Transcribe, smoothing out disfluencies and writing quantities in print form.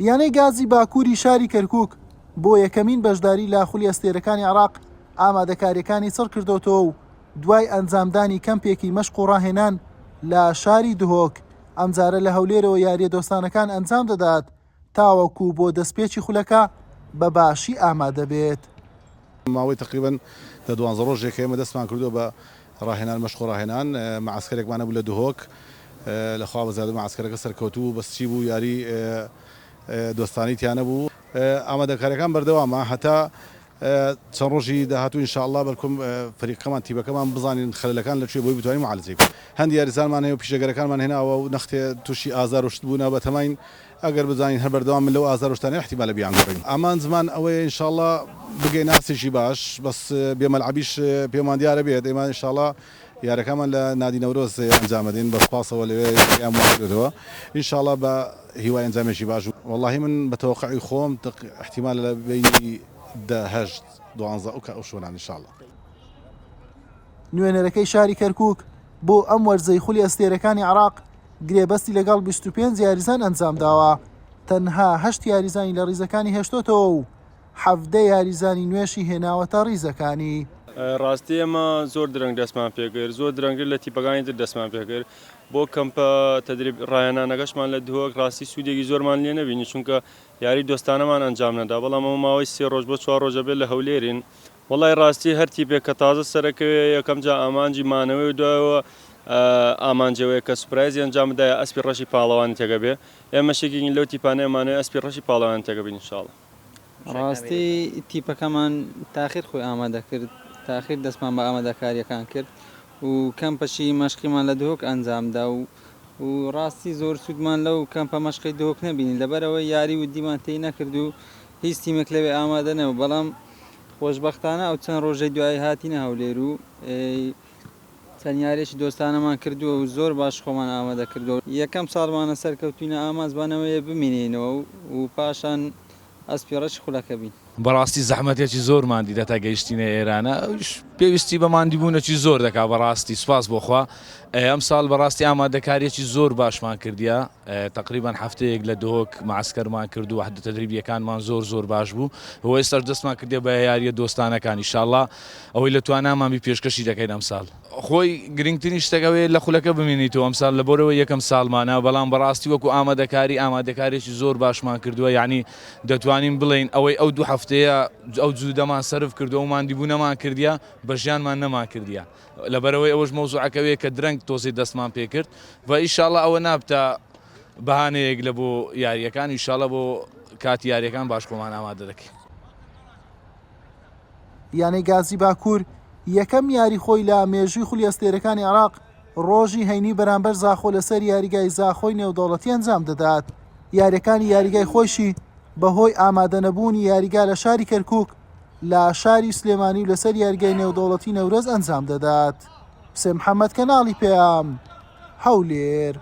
یانەی گازی باکووری شاری کەرکووک بۆ یەکەمین بەشداری لە خولی ئەستێرەکانی عێراق ئامادەکارییەکانی چڕکردۆتەوە و دوای ئەنجامدانی کەمپێکی مەشق و ڕاهێنان لە شاری دهۆک ئەمجارە لە هەولێرەوە یارییە دۆستانەکان ئەنجام دەدات تاوەکو بۆ دەستپێکی خولەکە بە باشی ئامادەبێت. ماوەی تەقریبەن دە دوانزە ڕۆژێکە ئێمە دەستمان کردووە بە ڕاهێنان مەشق و ڕاهێنان مەعەسکەرێکمان هەبوو لە دهۆک لە خوا بەزیادە مەعەسکەرەکە سەرکەوتوو بوو بەس چی بوو یاری دۆستانەی تیا نەبوو ئامادەکاریەکان بەردەوامە هەتا چەند ڕۆژی داهاتوو ان شاء اللە بەلکم فەریقەکەمان تیپەکەمان بزانین خەلەلەکان لە کوێ بۆی بتوانین معالجەی بکەین هەندی یاریزانمان هەیە و پیشەگەرەکانمان هێناوە و نەختێ توشی ئازار و شت بوونە بەتەماین ئەگەر بزانین هەر بەردەوام بن لەو ئازار و شتانە ئیحتیمالە بیانگۆڕین ئامانجمان ئەوەیە ان شاء اللە بگەینە ئاستێکی باش بەس بێ مەلعەبیش پێمان دیارە بێت ئێمە ان شاء اللە یارەکانمان لە نادی نەورۆز ئەنجام ئەدەین بە سوپاسەوە لەوێ یاریان بۆ کردۆتەوە ان شاء اللە بە هیوای ئەنجامێکی باش وەڵاهی من بە تەوەقعی خۆم ئیحتیمالە لە بەینی دە هەشت دوانزە ئەو کە ئەو شوێنانە ان شاء اللە. نوێنەرەکەی شاری کەرکوک بۆ ئەم وەرزەی خولی ئەستێرەکانی عێراق گرێبەستی لەگەڵ 25 یاریزان ئەنجامداوە، تەنها هەشت یاریزانی لە ریزەکانی هێشتۆتەوە و 17 یاریزانی نوێشی هێناوەتە ریزەکانی. ڕاستی ئێمە زۆر درەنگ دەستمان پێکرد زۆر درەنگتر لە تیپەکانی تر دەستمان پێکرد بۆ کەمپە تەدریب ڕاهێنانەکەشمان لە دهۆک ڕاستی سوودێکی زۆرمان لێ نەبینی چونکە یاری دۆستانەمان ئەنجام نەدا بەڵام ئەمە ماوەی سێ ڕۆژ بۆ چوار ڕۆژە بێت لە هەولێرین وەڵای ڕاستی هەر تیپێک کە تازە سەرەکەوێ یەکەم جا ئامانجی مانەوەی و دوایەوە ئامانجەوەیە کە سوپرایزی ئەنجام بدا یا ئەسپی ڕەشی پاڵەوانی تێگە بێ ئێمەش یەکێکین لەو تیپانەی ئەمانەوێ ئەسپی ڕەشی پاڵەوانی تێگە بین ان شاء اللە. ڕاستی تیپەکەمان تاخیر خۆی ئامادە کرد تاخیر دەستمان بە ئامادەکاریەکان کرد و کەمپەشی مەشقیمان لە دهۆک ئەنجامدا و و ڕاستی زۆر سوودمان لەو کەمپە مەشقەی دهۆک نەبینی لەبەرئەوەی یاری ودیمان تێی نەکرد و هیچ تیمێک لەوێ ئامادە نەبوو بەڵام خۆشبەختانە ئەو چەند ڕۆژەی دوایی هاتینە هەولێر و چەند یاریەکی دۆستانەمان کردووە و زۆر باش خۆمان ئامادە کردووە یەکەم ساڵمانە سەرکەوتوینە ئامانجمان ئەوەیە بمینێینەوە و پاشان ئەسپی ڕەشی خولەکە بین. بەڕاستی زەحمەتێکی زۆرمان دیت هەتا گەیشتینە ئێرانە ئەویش پێویستی بە ماندیبوونێکی زۆر دەکا بەڕاستی سوپاس بۆ خوا ئەمساڵ بەڕاستی ئامادەکاریەکی زۆر باشمان کردیە تەقریبەن هەفتەیەک لە دهۆک معسکەرمان کرد و وەحدە تەدریبیەکانمان زۆر زۆر باش بوو و ئێستاش دەستمان کردیە بە یاریە دۆستانەکان ئیشاڵا ئەوەی لە توانامان بی پێشکەشی دەکەین ئەمساڵ. خۆی گرنگترین شتەک ئەوەیە لە خولەکە بمێنیتەوە ئەمساڵ لەبەرئەوەی یەکەم ساڵمانە بەڵام بەڕاستی وەکو ئامادەکاری ئامادەکاریەکی زۆر باشمان کردووە یعنی دەتوانین بڵێین ئەوەی ئەو دوو هەفتەیە ئەو جهودەمان سەرف کردووە ئەو ماندیبوونەمان کردیە بە ژیانمان نەمان کردیە لەبەرئەوەی ئەوەش مەوزوعەکە وێ کە درەنگ تۆزێ دەستمان پێکرد و ئیشاڵا ئەوە نابتە بەهانەیەک لە بۆ یاریەکان ئیشاڵا بۆ کاتی یاریەکان باش خۆمان ئامادە دەکەین. یانەی گازی باکوور یەکەم یاری خۆی لە مێژووی خولی ئەستێرەکانی عێراق ڕۆژی هەینی بەرامبەر زاخۆ لەسەر یاریگای زاخۆی نێودەوڵەتی ئەنجام دەدات یاریەکانی یاریگای خۆیشی بەهۆی ئامادەنەبوونی یاریگا لە شاری کەرکک لە شاری سلێمانی و لەسەر یاریگای نێودەوڵەتی نەورۆز ئەنجام دەدات. حوسێن محەمەد کەناڵی پەیام، هەولێر.